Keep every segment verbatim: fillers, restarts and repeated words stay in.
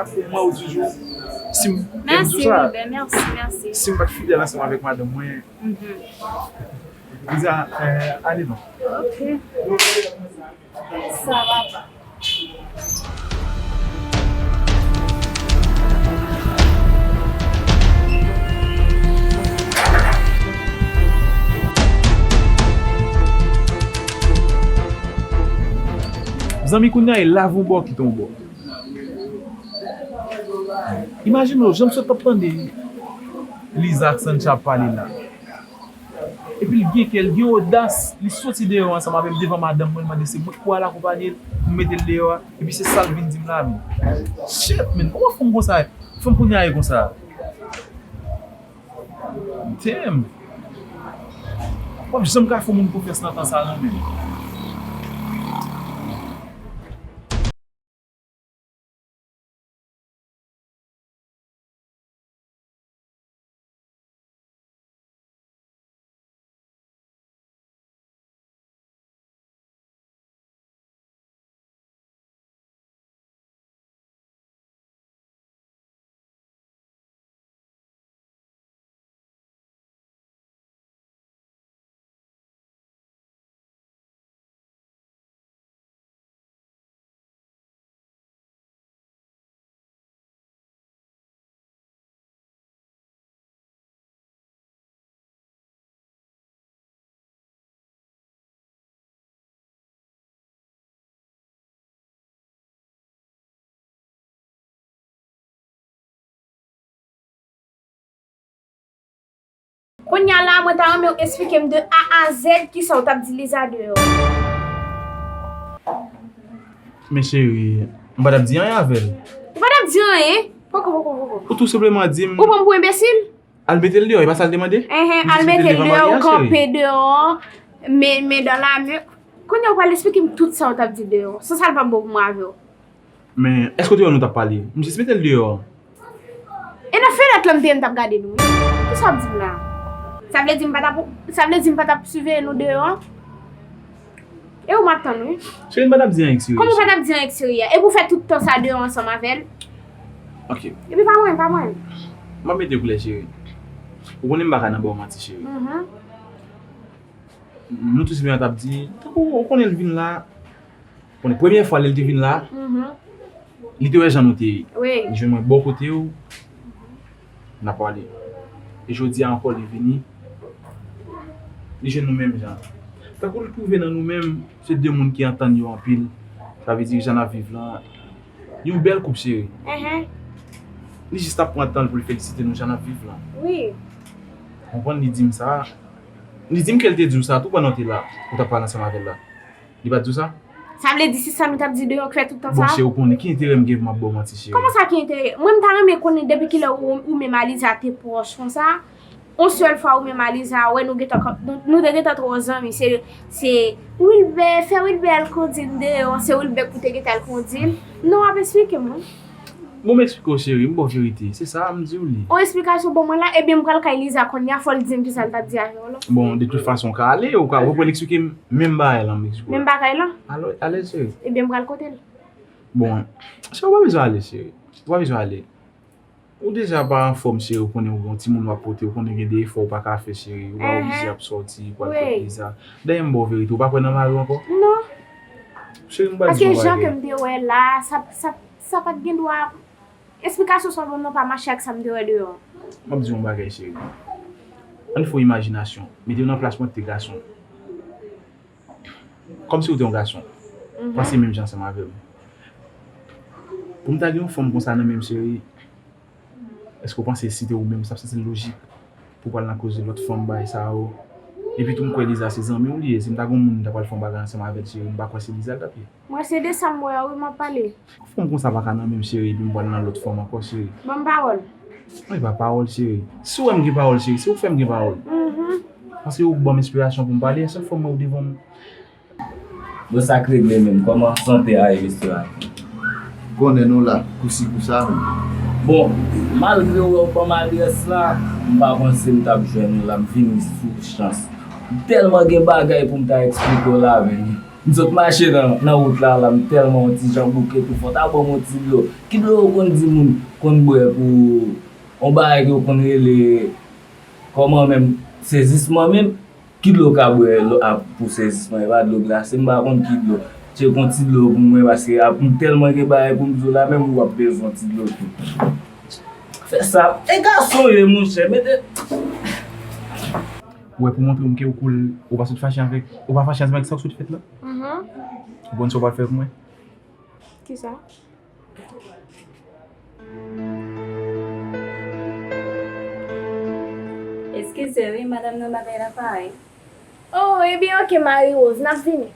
Mwen ou toujou, si m, lè m di w sa, mèsi, mèsi. Si m pa t fidèl ansanm avèk madanm mwen, Liza, eh, ale non. Ok. Sa va pa. Zanmi, kounye a e lave yon bò kite yon bò. Imajine w, jan m sot ap tande Liza ak Sancha ap pale la. Epi l gen kè, l gen odas, li soti deyò ansanm avè m devan madanm mwen, l mande se mwen ki pou al akonpanye l, pou m mete l deyò a. Epi se sa l vin di m la, men. Shit, man, kòman fanm konsa, fanm kounye a ye konsa? Damn! W ap janm ka fè moun konfyans nan tan sa a non, men. Kounye a la, mwen ta renmen w esplike m de A a Z kisa w t ap di Liza deyò. Men cheri, m pa t ap di anyen avè l. Ou pa t ap di anyen? Poko, poko, poko. Ou tou senpleman di m. Ou pran m pou enbesil? Al mete l deyò, e pa sa l te mande? Enhen, al mete l deyò, ou kanpe deyò, men, men dan lame. Kounye a ou pral esplike m tout sa w t ap di deyò. San sa l p ap bon pou mwen avè w. Men, èske w te wè nou t ap pale? M jis mete l deyò. E nan fenèt lan m te ye m t ap gade nou, wi. Kisa w ap di m la? Sa vle di m pa t ap, sa vle di m pa t ap siveye nou deyò? E ou m ap tann, wi. Cheri, m pa t ap di anyen k serye. Kòman w pa t ap di anyen k serye? Epi w fè tout tan sa deyò ansanm avè l? Ok. Epi pa mwen, pa mwen. M ap mete w klè, cheri. Ou konnen m pa ka nan ba w manti, cheri. Mhm. Nou tou se menm t ap di, tankou ou konnen l vin la. Konnen premye fwa lè l te vin la, mhm, li te wè jan nou te ye. Wi. Li jwenn mwen bò kote w, n ap pale. E jodi a ankò, li vini, li jwenn nou menm jan. Tankou l twouve nan nou menm, se de moun ki antann yo anpil. Sa vle di, jan n ap viv lan, yon bèl koup, cheri. Enhen. Li jis t ap pran tan l pou l felisite nou jan n ap viv lan. Wi. Konprann, li di m sa. Li di m ke l te di w sa tou pandan w te la, ou t ap pale ansanm avè l la. Li pa t di w sa? Sa vle di se sa nou t ap di deyò k fè tout tan sa? Bon, cheri, ou konnen ki enterè m gen pou m ap ba w manti, cheri? Kòman sa ki enterè? Mwen, m ta renmen konnen depi kilè ou, ou menm a Liza te pwòch konsa. Yon sèl fwa ou menm a Liza wè nou gentan, nou, nou te gentan twò zanmi. Se, se Wilbè, fè Wilbè al kondi l deyò, se Wilbè pou te gentan al kondi l. Non, w ap esplike m, wi. Bon, m eksplike w, cheri, m ba w verite. Se sa, m di w li. Yon esplikasyon ban mwen la, ebyen m pral kay Liza kounye a, fò l di m kisa l t ap di avè w la. Bon, de tout fason, w ka ale, ou ka reprann eksplike m menm bagay lan, m eksplike w. Menm bagay lan? Alèz, cheri. Ebyen m pral kote l. Bon, cheri, ou pa bezwen ale, cheri. Ou pa bezwen ale. Ou deja pa anfòm, cheri, ou konnen ou gen yon timoun w ap pote, ou konnen gen de efò ou pa ka fè, cheri. Ou pa oblije ap sòti pou al kote Liza. Dayè m ba w verite, ou pa kwè nan mari w ankò? Non. Cheri, m pral di w yon bagay. Paske jan ke m te wè la, sa, sa, sa pa t gen dwa. Esplikasyon sa w ban m nan pa mache ak sa m te wè deyò. M ap di w yon bagay, cheri. Ann fè w imajinasyon. Mete w nan plas mwen ki te gason. Kòmsi w te yon gason. Mhm. Panse menm jan ansanm avè m. Pou m ta gen yon fanm konsa nan men m, cheri, èske w panse si te ou menm, w t ap santi l lojik pou w pral nan koze lòt fanm, bagay sa yo? Epi tou, m kwè Liza se zanmi w li ye. Si m ta gen yon moun m ta pral fè yon bagay ansanm avè l, cheri, m pa kwè se Liza l t ap ye. Mwen, se de sa m wè a, wi, m ap pale. Fanm konsa pa ka nan men m, cheri, epi m pral nan lòt fanm ankò, cheri. Ban m pawòl. Non, e pa pawòl, cheri. Si w wè m gen pawòl, cheri, se ou k fè m gen pawòl. Mhm. Paske ou ban m enspirasyon pou m pale, sèl fwa m wè w devan m. Bon, sa k regle menm? Kòman sante a ye, mesye a? Konnen nou la, kousi kousa menm. Bon, malgre w wè w ban m adrès la, m pa panse m t ap jwenn ou la, m vini sou chans. M tèlman gen bagay pou m ta eksplike w la, men. M sot mache nan, nan wout la, la, m tèlman yon ti jan bouke tou fò, ta ban m yon ti dlo. Ki dlo yo konn di moun konn bwè pou yon bagay ke yo konn rele, kòman menm, sezisman menm? Ki dlo w ka bwè lo-, a, pou sezisman? E pa dlo glase, m pa konn ki dlo. Tcheke yon ti dlo pou mwen, paske ap, m tèlman gen bagay pou m di w la, menm ou ap bezwen yon ti dlo tou. Fè sa. E gason w ye, monchè, mete. Ou wè, pou montre m ke ou cool, ou pa sot fache avèk, ou pa fache ansanm avèk sa k sot fèt la? Mhm. Ou konn sa w pral fè pou mwen? Kisa? Eskize wi, madanm nan bagay la parèy. Oh, ebyen, oke, Marie Rose, n ap vini.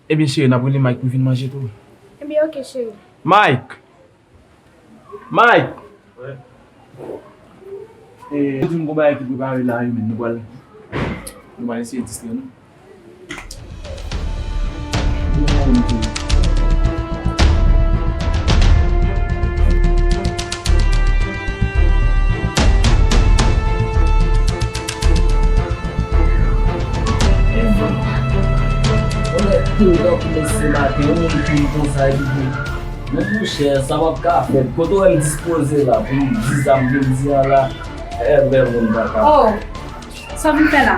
Ebyen, cheri, n ap rele Mike pou vin manje tou. Ebyen, oke, cheri. Mike! Mike! Wi. E, di m gon bagay ki prepare la, wi, men nou pral, nou pral eseye distrè nou. Onèt tou, tankou mesye maten, yon moun ki konsa, epi men monchè, sa p ap ka fèt. Kote w wè m dispoze la pou m di sa m vin di a la? Evre moun pa ka. Oh, sa w vin fè la?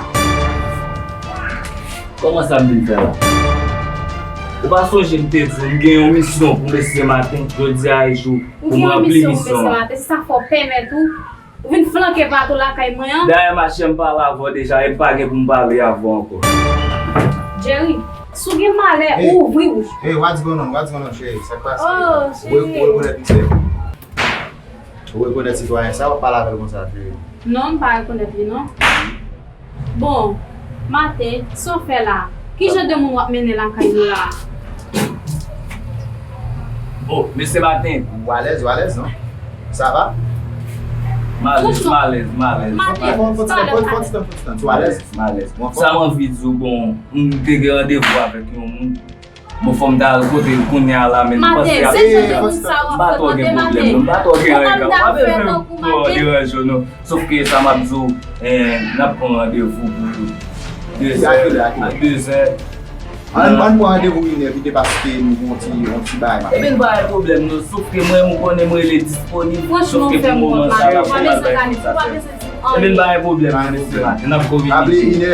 Kòman sa m vin fè la? Ou pa sonje m te di w m gen yon misyon pou mesye maten, jodi a e jou pou m ranpli misyon an. Ou gen yon misyon pou mesye maten, se sa k fè w pèmèt ou Ou vin flanke patou lakay mwen an. Dayè, machè, m pale avè w deja, e m pa gen pou m pale avè w ankò. Jerry, si w gen malè, ou ouvri bouch ou. Hey, what's going on? What's going on, cheri? Sa k pase? Oh, cheri. Ou rekonèt misye? Ou rekonèt sitwayen sa? W ap pale avè l konsa, cheri? Non, m pa rekonèt li, non. Bon, maten, sa w fè la? Ki jan de moun w ap mennen lakay nou la? Oh, mesye maten. Ou alèz, ou alèz, non? Sa va? M alèz, m alèz, m alèz. Maten, fò, fò ti tan, fò, fò ti tan, fò ti tan. Ou alèz? M alèz. Sa m anvi di w, bon, m te gen randevou avèk yon moun. Bon, fò m ta al kote l kounye a la, men m panse ap deja. M pa twò gen pwoblèm, non. M pa twò gen anyen. W ap fè m twò deranje w, non. Sòf ke sa m ap di w, eh, n ap pran randevou pou dezè, a dezè. Ann, ann pran randevou inè pito paske nou gen yon ti, yon ti bagay. Ebyen, pa gen pwoblèm, non. Sòf ke mwen, ou konnen, mwen rele disponib. Sòf ke pou moman sa, n ap fè bagay konsa. Ebyen, pa gen pwoblèm, mesye maten. N ap kominike.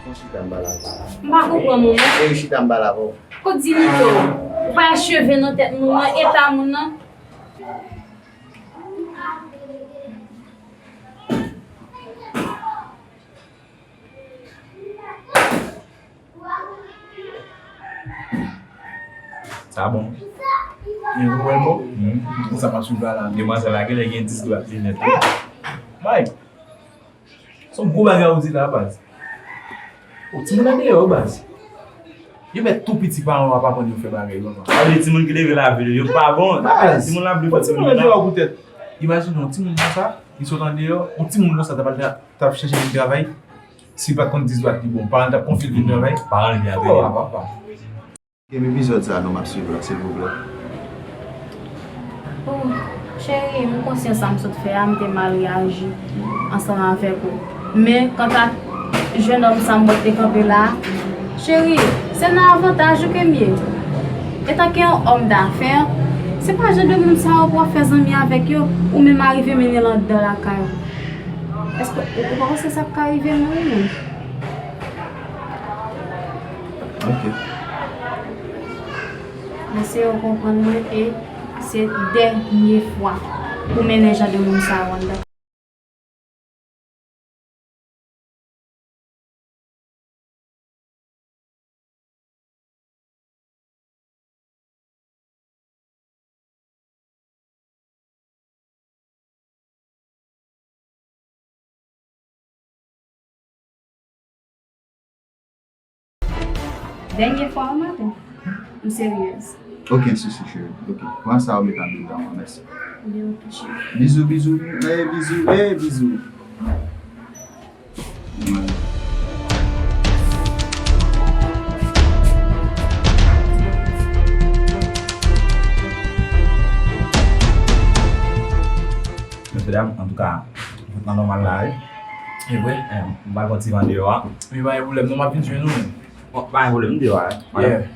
Fon chita m pale avè w. M pa konprann ou, non. Fon chita m pale avè w. Kot Dinito? Ou pa wè cheve nan tèt moun nan, eta moun nan? Sa bon. Men ou wè l bon? Sa pa sou la la. Demwazèl la genlè gen dis dwat linèt wi. Bay. Se yon gwo bagay ou di la, baz. O, timoun nan deyò, baz. Yo mèt tou piti paran w ap aprann yo fè bagay yo, non. Sa vle di timoun ki leve lavil yo, yo pa bon. Baz, timoun la vle fè timoun nan deyò poutèt. Imajine yon timoun konsa, li sot andeyò, yon timoun konsa t ap al tra-, t ap chèche vin travay. Si l pa t konn dis dwat li bon, paran l t ap konfye l vin travay. Paran l vin travay. Papa. Kenbe epizòd sa a non m ap swiv la, silvouplè. Oh, cheri, m konsyan sa m sot fè a, m te mal reyaji ansanm avèk ou. Men, kanta jennonm sa m wè k te kanpe la a, cheri, se nan avantaj ou ke m ye. Etanke yon òm dafè, se pa jan de moun sa yo pou w ap fè zanmi avèk yo, ou menm arive mennen l anndan lakay ou. Èske ou, ou pa panse sa ap ka rive m, non, ou menm? Ok. M eseye w konprann mwen e se dènye fwa pou mennen jan de moun sa yo anndan. Dènye fwa wi maten. M seryèz. Okenn sousi, cheri. Ok. Pran sa ou met anndan mwen. Mèsi. Ebyen, ok, cheri. Bizou, bizou. Eh, bizou. Eh, bizou. Mesye dam, antouka, tout nan nòmal la, wi. E vre, eh, m pral fè yon ti van deyò a. Men pa gen pwoblèm, non, m ap vin jwenn ou menm. Bon, pa gen pwoblèm, m deyò a, eh, madanm. Yeah.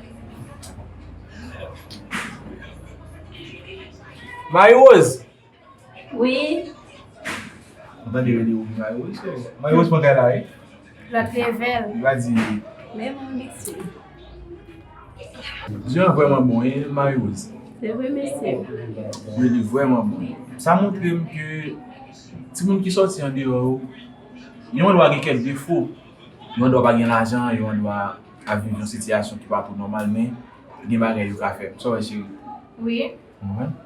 Marie Rose! Wi. M tande yo di ou Marie Rose, cheri. Marie Rose pran kay la, wi. Lòt level. Li pa di. Men mwen, mesye. Jan an vrèman bon, wi, Marie Rose. Se vre, mesye. Wi, li vrèman bon. Sa montre m ke timoun ki sòti andeyò yo, yo andwa gen kèk defo. Yo andwa pa gen lajan, yo andwa ap viv yon sitiyasyon ki pa twò nòmal, men gen bagay yo ka fè. Sa w wè, cheri? Wi. Ou konprann?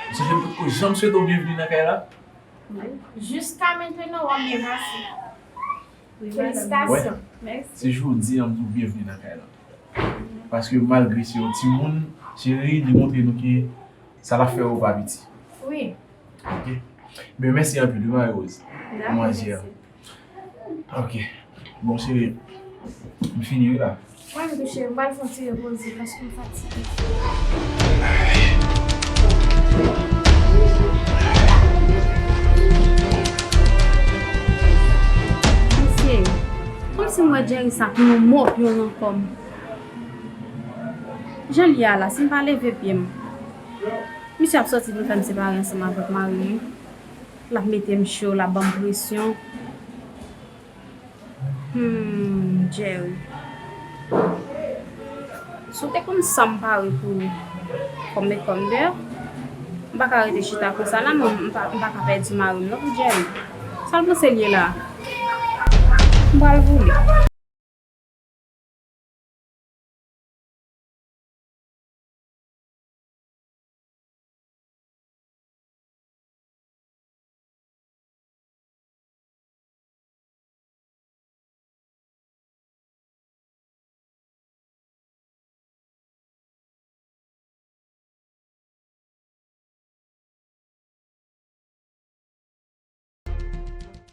Ou sonje m potko janm swete w byenvni nan kay la? Jiska mentnan, w ap byen pase. Wi, madanm. Felisitasyon. Wè. Mèsi. Se jodi a m di w byenvni nan kay la. Paske malgre se yon timoun, cheri, li montre nou ke sa l ap fè yo pa piti. Wi. Ok. Men mèsi anpil, wi, Marie Rose. Dakò, mèsi. Ok. Bon, cheri, m fini, wi, la. Mwen menm tou, cheri, m pral fè yon ti repoze paske m fatige. Mesye, kòmsi m wè Jerry sa pou yon mòp yon rankò m. Jan l ye a la, si m pa leve pye m, misye ap sòti pou l fè m separe ansanm avèk mari m. L ap mete m cho, l ap ban m presyon. Hmm, Jerry. Si w te konn sa m pare pou ou kòm mekòm dèyè, m pa ka rete chita konsa la, non, m pa, m pa ka pèdi mari m non pou Jerry. Sa l panse l ye la? M pral voule.